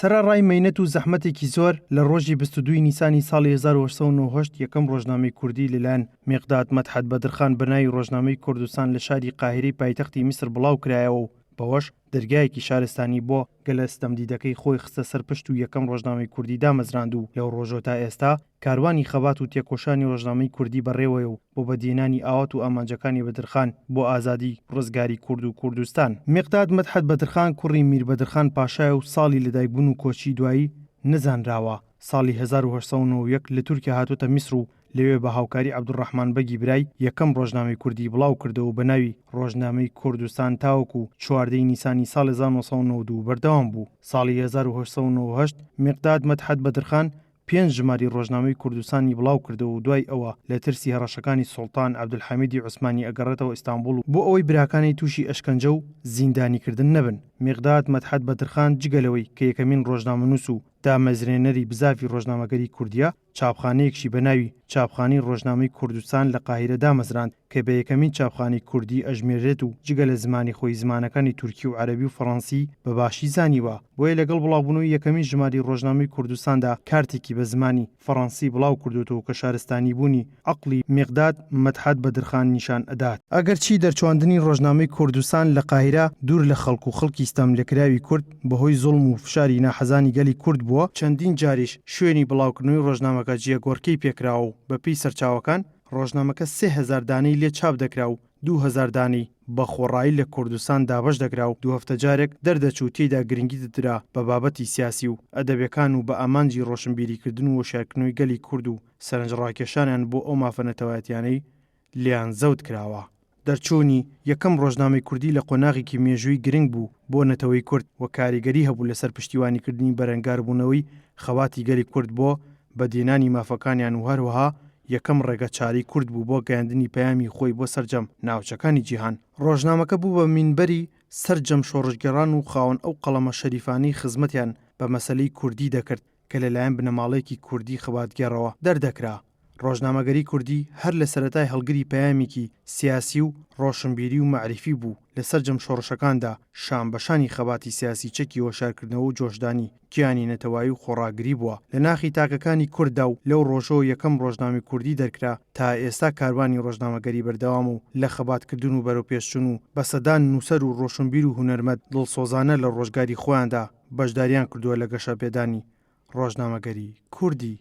سەرەڕای مەینەت و زەحمەتێکی زۆر، لە ڕۆژی 22 ی نیسانی ساڵی 1898 یەکەم ڕۆژنامەی کوردی لەلایەن میقداد مەدحەت بەدرخان بە ناوی ڕۆژنامەی کوردستان لە شاری قاهیرەی پایتەختی میسر بڵاو کرایەوە و بەوەش دەرگایەکی شارستانی بۆ گەلە ستەمدیدەکەی خۆی خستە سەر پشت و یەکەم ڕۆژنامەی کوردی دامەزراند و لەو ڕۆژەوە تا ئێستا کاروانی خەبات و تێکۆشانی ڕۆژنامەی کوردی بەڕێوەیە و بۆ بەدیهێنانی ئاوات و ئامانجەکانی بەدرخان بۆ ئازادی ڕزگاری کورد و کوردستان. میقداد مەدحەت بەدرخان کوڕی میر بەدرخان پاشایە و ساڵی لەدایکبوون و کۆچی دوایی نەزانراوە، ساڵی 1891 لە تورکیا هاتۆتە میسر و لەوێ بە هاوکاری عەبدولڕەحمان بەگی برای یەکەم ڕۆژنامەی کوردی بڵاو کردەوە بە ناوی ڕۆژنامەی کوردستان تاوەکو 14 ی نیسانی ساڵی 1992 بەردەوام بوو. ساڵی 1898 میقداد مەدحەت بەدرخان پێنج ژماری ڕۆژنامەی کوردستانی بڵاو کردەوە و دوای ئەوە لە ترسی هەڕەشەکانی سوڵتان عەبدولحەمیدی عوسمانی ئەگەڕێتەوە ئیستانبوڵ و بۆ ئەوەی براکانی تووشی ئەشکەنجە و زیندانیکردن نەبن میقداد مەدحەت بەدرخان جگە لەوەی کە یەکەمین ڕۆژنامەنووس و دامەزرێنەری بزاڤی ڕۆژنامەگەری کوردییە چاپخانەیەکشی بە ناوی چاپخانەی ڕۆژنامەی کوردستان لە قاهیرە دامەزراند کە بە یەکەمین چاپخانەی کوردی ئەژمێررێت و جگە لە زمانی خۆی زمانەکانی تورکی و عەرەبی و فەڕەنسی بە باشی زانیوە بۆیە لەگەڵ بڵاوبوونەوەی یەکەمین ژمارەی ڕۆژنامەی کوردستاندا کارتێکی بە زمانی فەڕەنسی بڵاو کردۆتەوە کە شارستانیبوونی عەقڵی میقداد مەدحەت بەدرخان نیشان ئەدات. ئەگەرچی دەرچواندنی ڕۆژنامەی کوردستان لە قاهیرە دوور لە خەڵک و خەڵکی ستەملێکراوی کورد بەهۆی زوڵم و فشاری ناحەزانی گەلی کورد بووە، چەندین جاریش شوێنی بڵاوکردنەوەی ڕۆژنامەکە جێگۆڕکێی پێکراوە و بەپێی سەرچاوەکان ڕۆژنامەکە 3000 دانەی لێ چاپ دەکرا و 2000 دانەی بە خۆڕایی لە کوردستان دابەش دەکرا و دوو هەفتە جارێک دەردەچوو تێیدا گرنگی دەدرا بە بابەتی سیاسی و ئەدەبیەکان و بە ئامانجی ڕۆشنبیریکردن و وشیارکردنەوەی گەلی کورد و سەرنجڕاکێشانیان بۆ ئەو مافە نەتەوایەتیانەی لێیان زەوت کراوە. دەرچوونی یەکەم ڕۆژنامەی کوردی لە قۆناغێکی مێژووی گرنگ بوو بۆ نەتەوەی کورد و کاریگەری هەبوو لەسەر پشتیوانیکردنی بەرەنگاربوونەوەی خەباتی گەلی کورد بۆ بەدیهێنانی مافەکانیان و هەروەها یەکەم ڕێگە چارەی کورد بوو بۆ گەیاندنی پەیامی خۆی بۆ سەرجەم ناوچەکانی جیهان. ڕۆژنامەکە بوو بە مینبەری سەرجەم شۆڕشگێڕان و خاوەن ئەو قەڵەمە شەریفانەی خزمەتیان بە مەسەلەی کوردی دەکرد کە لەلایەن بنەماڵەیەکی کوردی خەباتگێڕەوە دەردەکرا. ڕۆژنامەگەری کوردی هەر لە سەرەتای هەڵگری پەیامێکی سیاسی و ڕۆشنبیری و مەعریفی بوو لە سەرجەم شۆڕشەکاندا شان بە شانی خەباتی سیاسی چەکی هۆشیارکردنەوە و جۆشدانی گیانی نەتەوایی و خۆڕاگری بووە لە ناخی تاکەکانی کورددا و لەو ڕۆژەوە یەکەم ڕۆژنامەی کوردی دەرکرا تا ئێستا کاروانی ڕۆژنامەگەری بەردەوامە و لە خەباتکردن و بەرەوپێشچوون و بە سەدان نووسەر و ڕۆشنبیر و هونەرمەد دڵسۆزانە لە ڕۆژگاری خۆیاندا بەشداریان کردووە لە گەشەپێدانی ڕۆژنامەگەری کوردی.